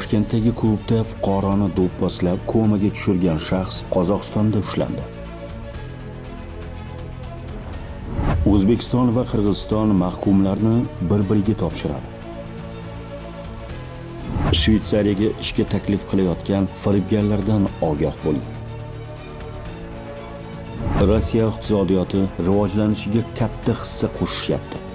Toshkentdagi klubda fuqaroni do'pposlab komaga tushirgan shaxs Qozog'istonda ushlandi. O'zbekiston va Qirg'iziston mahkumlarni bir-biriga topshiradi. Shvetsariyaga ishga taklif qilayotgan firibgarlardan ogoh bo'ling. Rossiya iqtisodiyoti rivojlanishiga katta hissa qo'shishyapti.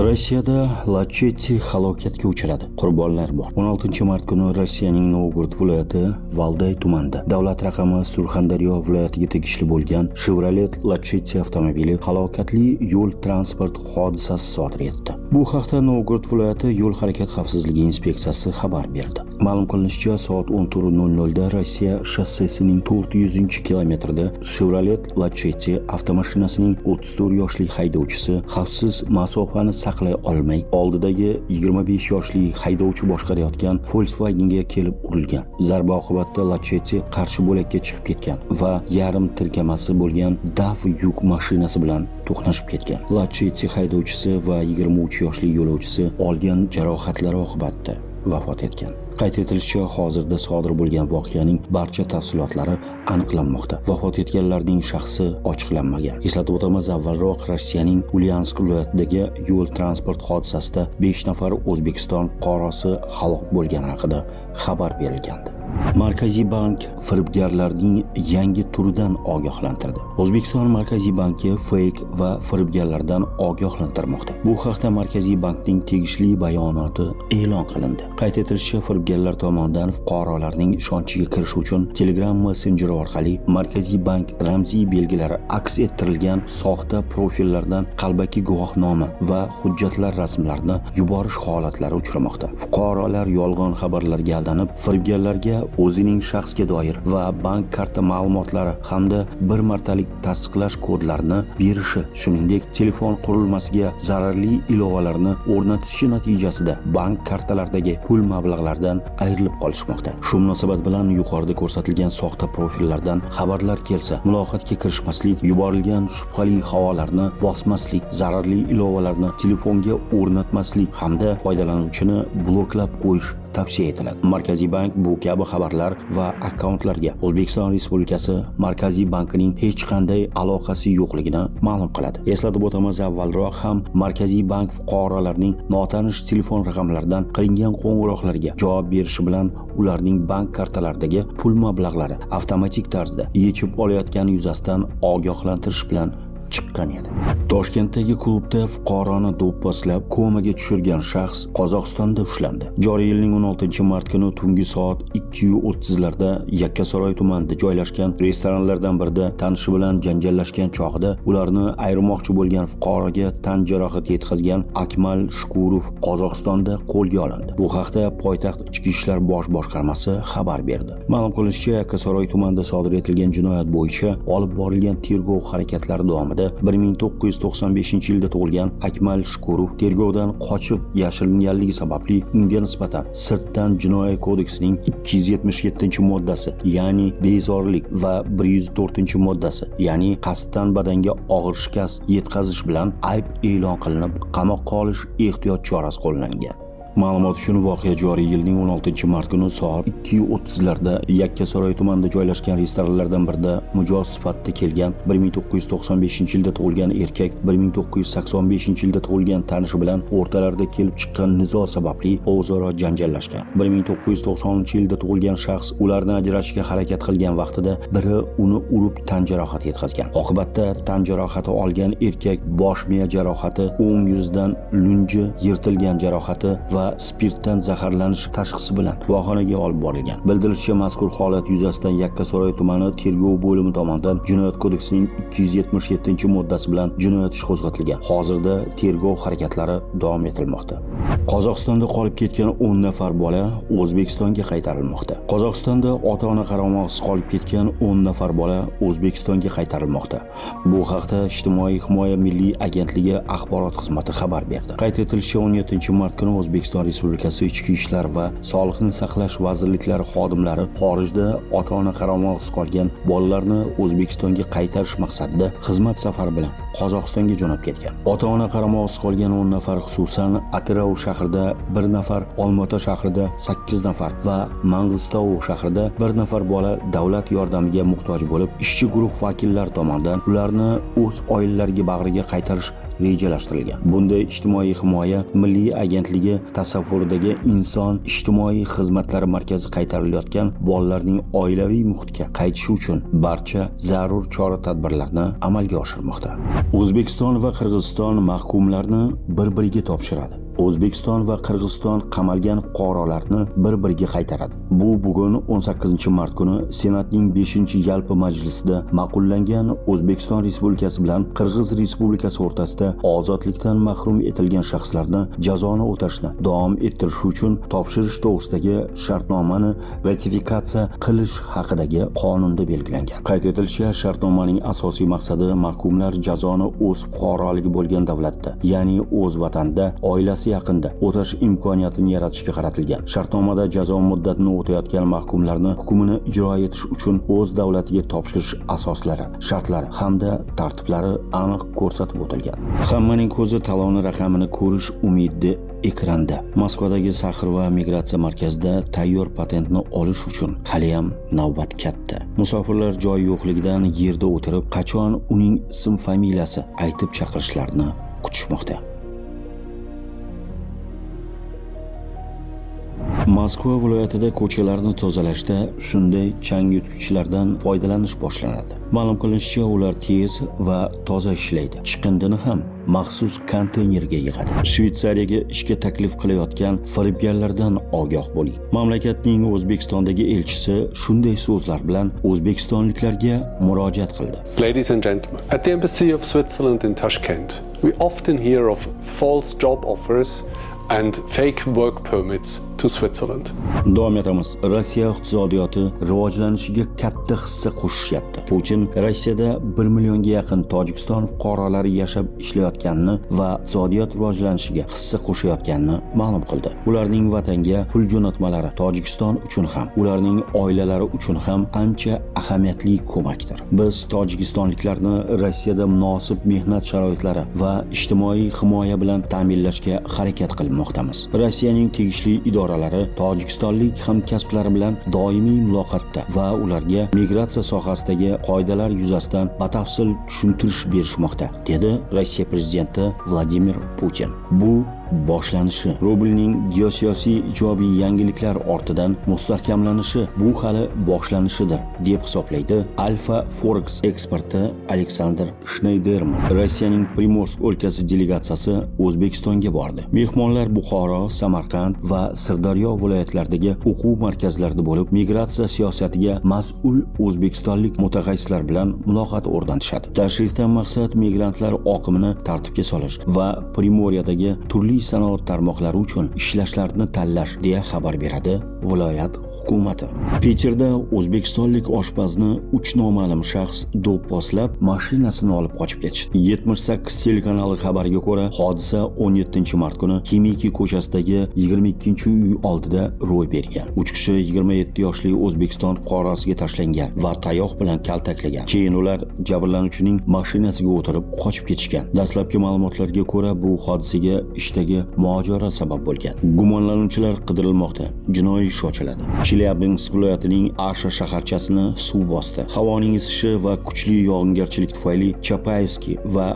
Rossiyada Lachetti halokatga uchradi. Qurbonlar bor. 16-mart kuni Rossiyaning Novgorod viloyati Valday tumanida davlat raqami Surxondaryo viloyatiga tegishli bo'lgan Chevrolet Lachetti avtomobili halokatli yo'l transport hodisasi sodir etdi. Bu haqda Novgorod viloyati yo'l harakat xavfsizligi inspeksiyasi xabar berdi. Ma'lum qilinishicha, soat 14:00 da Rossiya shossesining 400-kilometrida Chevrolet Lachetti avtomashinasining 34 yoshli haydovchisi xavfsiz masofani saqlay olmay, oldidagi 25 yoshli haydovchi boshqarayotgan Volkswagenga kelib urilgan. Zarba oqibatida Lachetti qarshi bo'lakka chiqib ketgan va yarim tirkamasi bo'lgan DAF yuk mashinasi bilan to'qnashib ketgan. Lachetti haydovchisi va 23 yoshli yo'lovchisi olgan jarohatlari oqibatida vafot etgan. Qayd etilishicha, hozirda sodir bo'lgan voqeaning barcha tafsilotlari aniqlanmoqda. Vafot etganlarning shaxsi ochiqlanmagan. Eslatib o'tamiz, avvalroq Rossiyaning Ulyansk viloyatidagi yo'l transport hodisasida 5 nafar O'zbekiston fuqarosi halok bo'lgani haqida xabar berilgandi. Markaziy bank firibgarlarning yangi turidan ogohlantirdi. O'zbekiston Markaziy banki feyk va firibgarlardan ogohlantirmoqda. Bu haqda Markaziy bankning tegishli bayonoti e'lon qilindi. Qayd etilishicha, firibgarlar tomonidan fuqarolarning ishonchiga kirish uchun Telegram messenjeri orqali Markaziy bank ramziy belgilari aks ettirilgan soxta profillardan qalbaki guvohnoma va hujjatlar rasmlarini yuborish holatlari uchramoqda. Fuqarolar yolg'on xabarlarga aldanib, firibgarlarga o'zining shaxsga doir va bank karta ma'lumotlari hamda bir martalik tasdiqlash kodlarini berishi, shuningdek, telefon qurilmasiga zararli ilovalarni o'rnatishi natijasida bank kartalaridagi pul mablag'laridan ayrilib qolishmoqda. Shu munosabat bilan yuqorida ko'rsatilgan soxta profillardan xabarlar kelsa, muloqotga kirishmaslik, yuborilgan shubhali havolarni bosmaslik, zararli ilovalarni telefonga o'rnatmaslik hamda foydalanuvchini bloklab qo'yish tavsiya etiladi. Markaziy bank bu kabi xabarlar va akkauntlarga O'zbekiston Respublikasi Markaziy bankining hech qanday aloqasi yo'qligini ma'lum qiladi. Eslatib o'tamiz, avvalroq ham Markaziy bank fuqarolarning notanish telefon raqamlaridan qilingan qo'ng'iroqlarga javob berishi bilan ularning bank kartalaridagi pul mablag'lari avtomatik tarzda yechib olayotgani yuzasidan ogohlantirish bilan chiqqan edi. Toshkentdagi klubda fuqaroni do'pposlab komaga tushirgan shaxs Qozog'istonda ushlandi. Joriy yilning 16-mart kuni tungi soat 2:30 larda Yakkasaroy tumanida joylashgan restoranlardan birida tanishi bilan janjallashgan chog'ida ularni ayirmoqchi bo'lgan fuqaroga tan jarohati yetkazgan Akmal Shukurov Qozog'istonda qo'lga olindi. Bu haqda poytaxt Ichki ishlar bosh boshqarmasi xabar berdi. Ma'lum qilishicha, Yakkasaroy tumanida sodir etilgan jinoyat bo'yicha olib borilgan tergov harakatlari davomida 1995-yilda tug'ilgan Akmal Shukurov tergovdan qochib yashiringanligi sababli unga nisbatan sirtdan Jinoiy kodeksining 277-moddasi, ya'ni bezorilik va 104-moddasi, ya'ni qasddan badanga og'ir shikast yetkazish bilan ayb e'lon qilinib, qamoqqa olish ehtiyot chorasi qo'llangan. Ma'lumot uchun, voqea joriy yilning 16-mart kuni soat 2:30 larda Yakkasaroy tumanida joylashgan restoranlardan birida mijoz sifatida kelgan 1995-yilda tug'ilgan erkak 1985-yilda tug'ilgan tanishi bilan o'rtalarida kelib chiqqan nizo sababli o'zaro janjallashgan. 1990-yilda tug'ilgan shaxs ularni ajratishga harakat qilgan vaqtida biri uni urib tan jarohati yetkazgan. Oqibatda tan jarohati olgan erkak bosh miya jarohati, o'ng yuzdan lunji yirtilgan jarohati va spirtdan zaharlanish tashxisi bilan shifoxonaga olib borilgan. Bildirilishicha, mazkur holat yuzasidan Yakkasaroy tumani tergov bo'limi tomonidan Jinoyat kodeksining 277-moddasi bilan jinoyat ishi qo'zg'atilgan. Hozirda tergov harakatlari davom etilmoqda. Qozog'istonda qolib ketgan 10 nafar bola O'zbekistonga qaytarilmoqda. Qozog'istonda ota-ona qaramog'isiz qolib ketgan 10 nafar bola O'zbekistonga qaytarilmoqda. Bu haqda Ijtimoiy himoya milliy agentligi axborot xizmati xabar berdi. Qayd etilishicha, 17-mart kuni O'zbekiston O'zbekiston Respublikasi Ichki ishlar va Sog'liqni saqlash vazirliklari xodimlari xorijda ota-ona qaramog'isiz qolgan bolalarni O'zbekistonga qaytarish maqsadida xizmat safari bilan Qozog'istonga jo'nab ketgan. Ota-ona qaramog'isiz qolgan 10 nafar, xususan Atirau shahrida 1 nafar, Olmaota shahrida 8 nafar va Mang'istau shahrida 1 nafar bola davlat yordamiga muhtoj bo'lib, ishchi guruh vakillari tomonidan ularni o'z oilalariga bag'riga qaytarish rejalashtirilgan. Bunday Ijtimoiy himoya milliy agentligi tasavvuridagi inson ijtimoiy xizmatlari markazi qaytarilayotgan bolalarning oilaviy muhitga qaytishi uchun barcha zarur chora-tadbirlarni amalga oshirmoqda. O'zbekiston va Qirg'iziston mahkumlarni bir-biriga topshiradi. O'zbekiston va Qirg'iziston qamalgan fuqarolarni bir-biriga qaytaradi. Bu bugun 18-mart kuni Senatning 5-yalpi majlisida ma'qullangan O'zbekiston Respublikasi bilan Qirg'iz Respublikasi o'rtasida ozodlikdan mahrum etilgan shaxslarni jazoni o'tashni davom ettirish uchun topshirish to'g'risidagi shartnomani ratifikatsiya qilish haqidagi qonunda belgilangan. Qayd etilishicha, shartnomaning asosiy maqsadi mahkumlar jazoni o'z fuqaroligi bo'lgan davlatda, ya'ni o'z vatanida, oilasi yaqinda o'tash imkoniyatini yaratishga qaratilgan. Shartnomada jazo muddatini o'tayotgan mahkumlarni hukmini ijro etish uchun o'z davlatiga topshirish asoslari, shartlari hamda tartiblari aniq ko'rsatib o'tilgan. Hammaning ko'zi taloni raqamini ko'rish umidida ekranda. Moskvadagi Sahr va migratsiya markazida tayyor patentni olish uchun haliyam navbat katta. Musofirlar joyi yo'qligidan yerda o'tirib, qachon uning ism familiyasi aytib chaqirishlarini kutishmoqda. Moskva viloyatida ko'chalarni tozalashda shunday changyutgichlardan foydalanish boshlanadi. Ma'lum qilinishicha, ular tez va toza ishlaydi. Chiqindini ham maxsus konteynerga yig'adi. Shvetsariyaga ishga taklif qilayotgan firibgarlardan ogoh bo'ling. Mamlakatning O'zbekistondagi elchisi shunday so'zlar bilan o'zbekistonliklarga murojaat qildi. Ladies and gentlemen, at the Embassy of Switzerland in Tashkent, we often hear of false job offers and fake work permits to Switzerland. Davom etamiz. Rossiya iqtisodiyoti rivojlanishiga katta hissa qo'shishyapti. Putin Rossiyada 1 millionga yaqin Tojikiston fuqarolari yashab ishlayotganini va iqtisodiyot rivojlanishiga hissa qo'shayotganini ma'lum qildi. Ularning vatanga pul jo'natmalari Tojikiston uchun ham, ularning oilalari uchun ham ancha ahamiyatli ko'makdir. Biz tojikistonliklarni Rossiyada munosib mehnat sharoitlari va ijtimoiy himoya bilan ta'minlashga harakat qilmoqdamiz. Rossiyaning tegishli idoralari tojikistonlik hamkasblari bilan doimiy muloqotda va ularga migratsiya sohasidagi qoidalar yuzasidan batafsil tushuntirish berishmoqda, dedi Rossiya prezidenti Vladimir Putin. Bu boshlanishi. Rublning geosiyosiy ijobiy yangiliklar ortidan mustahkamlanishi bu hali boshlanishidir, deb hisoblaydi Alfa Forex eksperti Aleksandr Shneyderman. Rossiyaning Primorsk o'lkasi delegatsiyasi O'zbekistonga bordi. Mehmonlar Buxoro, Samarqand va Sirdaryo viloyatlaridagi o'quv markazlarida bo'lib, migratsiya siyosatiga mas'ul o'zbekistonlik mutaxassislar bilan muloqot o'rnatishadi. Tashrifdan maqsad migrantlar oqimini tartibga solish va Primoriyadagi turli sanoat tarmoqlari uchun ishlashlarni tanlash, deya xabar beradi viloyat hukumati. Piterda o'zbekistonlik oshpazni 3 noma'lum shaxs do'pposlab, mashinasini olib qochib ketishdi. 78 telekanali xabariga ko'ra, hodisa 17-mart kuni Ximiki ko'chasidagi 22-uy oldida ro'y bergan. 3 kishi 27 yoshli O'zbekiston fuqarosiga tashlangan va tayoq bilan kaltaklagan. Keyin ular jabrlanuvchining mashinasiga o'tirib qochib ketishgan. Dastlabki ma'lumotlarga ko'ra, bu hodisaga ishdagi mojaro sabab bo'lgan. Gumonlanuvchilar qidirilmoqda. Jinoiy ish ochiladi. Chelyabinsk viloyatining Asha shaharchasini suv bosdi. Havoning isishi va kuchli yog'ingarchilik tufayli Chapayevskiy va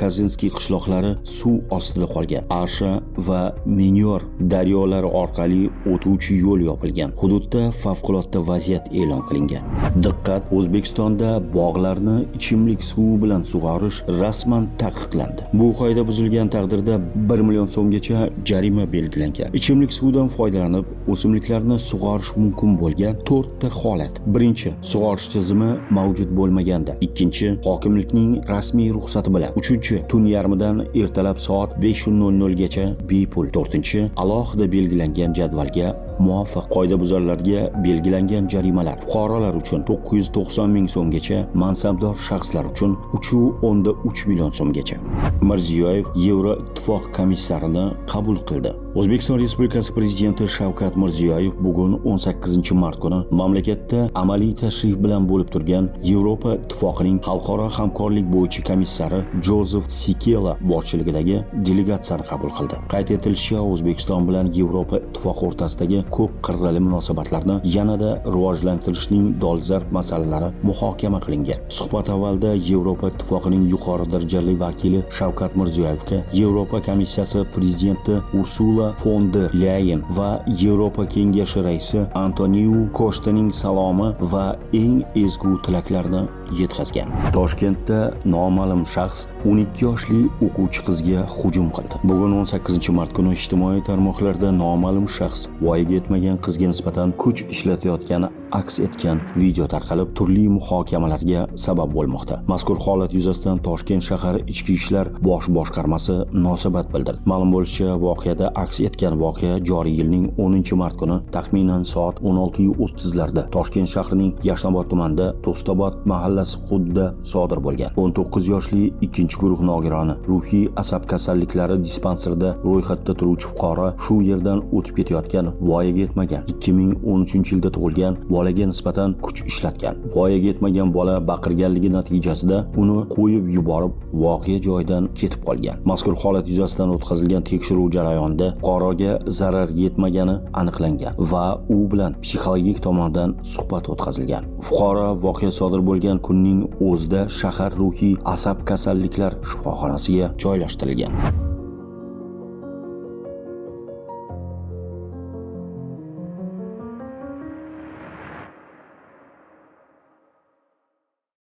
Kazinskiy qishloqlari suv ostida qolgan. Asha va Minyor daryolari orqali o'tuvchi yo'l yopilgan. Hududda favqulodda vaziyat e'lon qilingan. Diqqat, O'zbekistonda bog'larni ichimlik suvi bilan sug'orish rasman taqiqlandi. Bu qoida buzilgan taqdirda 1 million so'mgacha jarima belgilangan. Ichimlik suvidan foydalanib o'simliklarni sug'orish mumkin bo'lgan 4 ta holat. Birinchi, sug'orish tizimi mavjud bo'lmaganda. Ikkinchi, hokimlikning rasmiy ruxsati bilan. Uchinchi, tun yarmidan ertalab soat 5:00 gacha bepul. To'rtinchi, alohida belgilangan jadvalga muvofiq qoidabuzarlarga belgilangan jarimalar fuqarolar uchun 990 ming so'mgacha, mansabdor shaxslar uchun 3,3 million so'mgacha. Mirziyoyev Yevroittifoq komissarini qabul qildi. O'zbekiston Respublikasi Prezidenti Shavkat Mirziyoyev bugun 18-mart kuni mamlakatda amaliy tashrif bilan bo'lib turgan Yevropa Ittifoqining xalqaro hamkorlik bo'yicha komissari Jozef Sikela boshchiligidagi delegatsiyani qabul qildi. Qayd etilishicha, O'zbekiston bilan Yevropa Ittifoqi o'rtasidagi ko'p qirrali munosabatlarni yanada rivojlantirishning dolzarb masalalari muhokama qilingan. Suhbat avvalida Yevropa Ittifoqining yuqori darajali vakili Shavkat Mirziyoyevga Yevropa Komissiyasi prezidenti Ursula fon der Lyayen va Yevropa Kengashi raisi Antoniu Koshtaning salomi va eng ezgu tilaklarini yetkazgan. Toshkentda noma'lum shaxs 12 yoshli o'quvchi qizga hujum qildi. Bugun 18-mart kuni ijtimoiy tarmoqlarda noma'lum shaxs voyaga yetmagan qizga nisbatan kuch ishlatayotgani aks etgan video tarqalib, turli muhokamalarga sabab bo'lmoqda. Mazkur holat yuzasidan Toshkent shahar Ichki ishlar bosh boshqarmasi munosabat bildirdi. Ma'lum bo'lishicha, voqeada aks etgan voqea joriy yilning 10-mart kuni taxminan soat 16:30 larda Toshkent shahrining Yashnobod tumanida To'stobod mahallasi hududida sodir bo'lgan. 19 yoshli 2-guruh nogironi, ruhiy asab kasalliklari dispanserida ro'yxatda turuvchi fuqaro shu yerdan o'tib ketayotgan voyaga yetmagan 2013-yilda tug'ilgan bolaga nisbatan kuch ishlatgan. Voyaga yetmagan bola baqirganligi natijasida uni qo'yib yuborib, voqea joyidan ketib qolgan. Mazkur holat yuzasidan o'tkazilgan tekshiruv jarayonida fuqaroga zarar yetmagani aniqlangan va u bilan psixologik tomondan suhbat o'tkazilgan. Fuqaro voqea sodir bo'lgan kunning o'zida shahar ruhiy asab kasalliklar shifoxonasiga joylashtirilgan.